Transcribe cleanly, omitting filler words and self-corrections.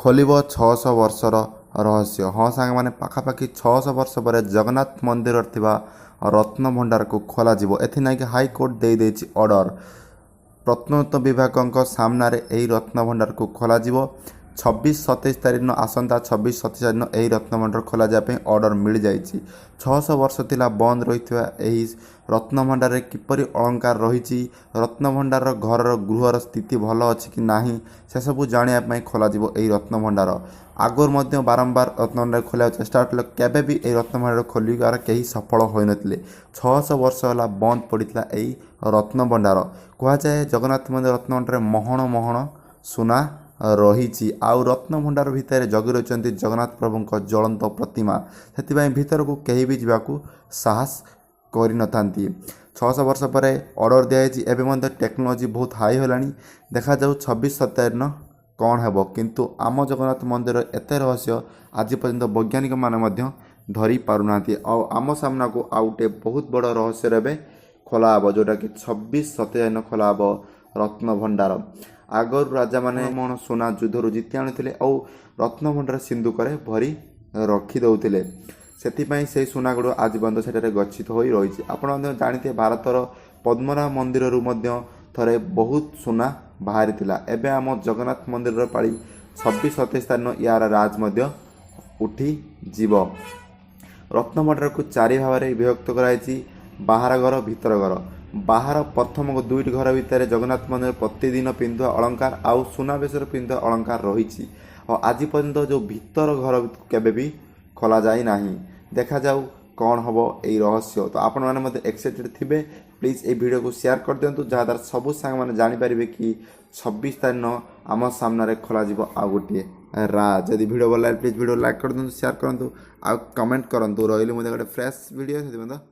ଖୋଲିବ 600 ବର୍ଷର ରହସ୍ୟ। ହଁ ସାଙ୍ଗମାନେ, ପାଖାପାଖି 600 ବର୍ଷ ପରେ ଜଗନ୍ନାଥ ମନ୍ଦିରରେ ଥିବା ରତ୍ନଭଣ୍ଡାରକୁ ଖୋଲାଯିବ। ଏଥିନାଗି ହାଇକୋର୍ଟ ଦେଇଦେଇଛି ଅର୍ଡ଼ର। ପ୍ରତ୍ନତତ୍ତ୍ୱ ବିଭାଗଙ୍କ ସାମ୍ନାରେ ଏହି ରତ୍ନଭଣ୍ଡାରକୁ ଖୋଲାଯିବ 26-27 ତାରିଖ ଦିନ। ଆସନ୍ତା 26-27 ତାରିଖ ଦିନ ଏହି ରତ୍ନଭଣ୍ଡାର ଖୋଲାଯିବା ପାଇଁ ଅର୍ଡ଼ର ମିଳିଯାଇଛି। 600 ବର୍ଷ ଥିଲା ବନ୍ଦ ରହିଥିବା ଏହି ରତ୍ନଭଣ୍ଡାରରେ କିପରି ଅଳଙ୍କାର ରହିଛି, ରତ୍ନଭଣ୍ଡାରର ଘରର ଗୃହର ସ୍ଥିତି ଭଲ ଅଛି କି ନାହିଁ, ସେସବୁ ଜାଣିବା ପାଇଁ ଖୋଲାଯିବ ଏହି ରତ୍ନଭଣ୍ଡାର। ଆଗରୁ ମଧ୍ୟ ବାରମ୍ବାର ରତ୍ନଭଣ୍ଡାର ଖୋଲିବାକୁ ଚେଷ୍ଟା କରିଥିଲେ, କେବେ ବି ଏହି ରତ୍ନଭଣ୍ଡାର ଖୋଲିବାର କେହି ସଫଳ ହୋଇନଥିଲେ। 600 ବର୍ଷ ହେଲା ବନ୍ଦ ପଡ଼ିଥିଲା ଏହି ରତ୍ନଭଣ୍ଡାର। କୁହାଯାଏ, ଜଗନ୍ନାଥ ମନ୍ଦିର ରତ୍ନଭଣ୍ଡାରରେ ମହଣ ମହଣ ସୁନା ରହିଛି ଆଉ ରତ୍ନଭଣ୍ଡାର ଭିତରେ ଜଗି ରହିଛନ୍ତି ଜଗନ୍ନାଥ ପ୍ରଭୁଙ୍କ ଜ୍ୱଳନ୍ତ ପ୍ରତିମା। ସେଥିପାଇଁ ଭିତରକୁ କେହି ବି ଯିବାକୁ ସାହସ କରିନଥାନ୍ତି। 600 ବର୍ଷ ପରେ ଅର୍ଡ଼ର ଦିଆଯାଇଛି। ଏବେ ମଧ୍ୟ ଟେକ୍ନୋଲୋଜି ବହୁତ ହାଇ ହେଲାଣି। ଦେଖାଯାଉ 26-27 ଦିନ କ'ଣ ହେବ। କିନ୍ତୁ ଆମ ଜଗନ୍ନାଥ ମନ୍ଦିର ଏତେ ରହସ୍ୟ, ଆଜି ପର୍ଯ୍ୟନ୍ତ ବୈଜ୍ଞାନିକମାନେ ମଧ୍ୟ ଧରି ପାରୁନାହାନ୍ତି। ଆଉ ଆମ ସାମ୍ନାକୁ ଆଉ ଗୋଟେ ବହୁତ ବଡ଼ ରହସ୍ୟରେ ଏବେ ଖୋଲା ହେବ, ଯେଉଁଟାକି 26-27 ଦିନ ଖୋଲା ହେବ ରତ୍ନଭଣ୍ଡାର। ଆଗରୁ ରାଜାମାନେ ମଣ ସୁନା ଯୁଦ୍ଧରୁ ଜିତି ଆଣୁଥିଲେ ଆଉ ରତ୍ନଭଣ୍ଡାର ସିନ୍ଧୁକରେ ଭରି ରଖିଦେଉଥିଲେ। ସେଥିପାଇଁ ସେଇ ସୁନା ଗୁଡ଼ିକ ଆଜି ପର୍ଯ୍ୟନ୍ତ ସେଠାରେ ଗଚ୍ଛିତ ହୋଇ ରହିଛି। ଆପଣ ମଧ୍ୟ ଜାଣିଥିବେ, ଭାରତର ପଦ୍ମନାଭ ମନ୍ଦିରରୁ ମଧ୍ୟ ଥରେ ବହୁତ ସୁନା ବାହାରିଥିଲା। ଏବେ ଆମ ଜଗନ୍ନାଥ ମନ୍ଦିରର ପାଳି। 26-27 ତାରିଖ ୟାର ରାଜ ମଧ୍ୟ ଉଠିଯିବ। ରତ୍ନଭଣ୍ଡାରକୁ ଚାରି ଭାଗରେ ବିଭକ୍ତ କରାଯାଇଛି: ବାହାର ଘର, ଭିତର ଘର। ବାହାର ପ୍ରଥମ ଦୁଇଟି ଘର ଭିତରେ ଜଗନ୍ନାଥ ମନ୍ଦିର ପ୍ରତିଦିନ ପିନ୍ଧୁଆ ଅଳଙ୍କାର ଆଉ ସୁନାବେଶରେ ପିନ୍ଧୁଆ ଅଳଙ୍କାର ରହିଛି। ଆଉ ଆଜି ପର୍ଯ୍ୟନ୍ତ ଯେଉଁ ଭିତର ଘର କେବେ ବି ଖୋଲାଯାଇ ନାହିଁ। ଦେଖାଯାଉ କ'ଣ ହେବ ଏଇ ରହସ୍ୟ। ତ ଆପଣମାନେ ମଧ୍ୟ ଏକ୍ସାଇଟେଡ଼ ଥିବେ। ପ୍ଲିଜ୍ ଏଇ ଭିଡ଼ିଓକୁ ସେୟାର କରିଦିଅନ୍ତୁ, ଯାହାଦ୍ୱାରା ସବୁ ସାଙ୍ଗମାନେ ଜାଣିପାରିବେ କି 26 ତାରିଖ ଦିନ ଆମ ସାମ୍ନାରେ ଖୋଲାଯିବ ଆଉ ଗୋଟିଏ ରାଜ। ଯଦି ଭିଡ଼ିଓ ଭଲ ଲାଗେ, ପ୍ଲିଜ୍ ଭିଡ଼ିଓ ଲାଇକ୍ କରିଦିଅନ୍ତୁ, ସେୟାର କରନ୍ତୁ ଆଉ କମେଣ୍ଟ କରନ୍ତୁ। ରହିଲି ମୁଁ ଗୋଟେ ଫ୍ରେଶ୍ ଭିଡ଼ିଓ ସେଥିପାଇଁ।